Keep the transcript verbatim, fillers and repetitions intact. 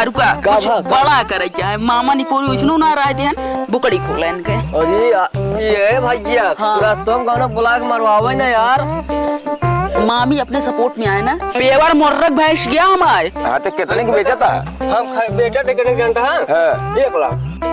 रुका, का कुछ भा-, का? बड़ा करे चाहे, मामा निपोरी उसनो ना रहे देहन, बोकड़ी खोले इनके। अरे या-, ये है भैया, हाँ। रास्ता में गाना बुला के मरवावे ना यार। मामी अपने support में आए ना। पेवर मुर्रक भैंस गया हमारे। हाँ, तो कितने की बेचा था? हम खा-, बेचा थे कितने घंटा, हाँ? हाँ। एक लाख।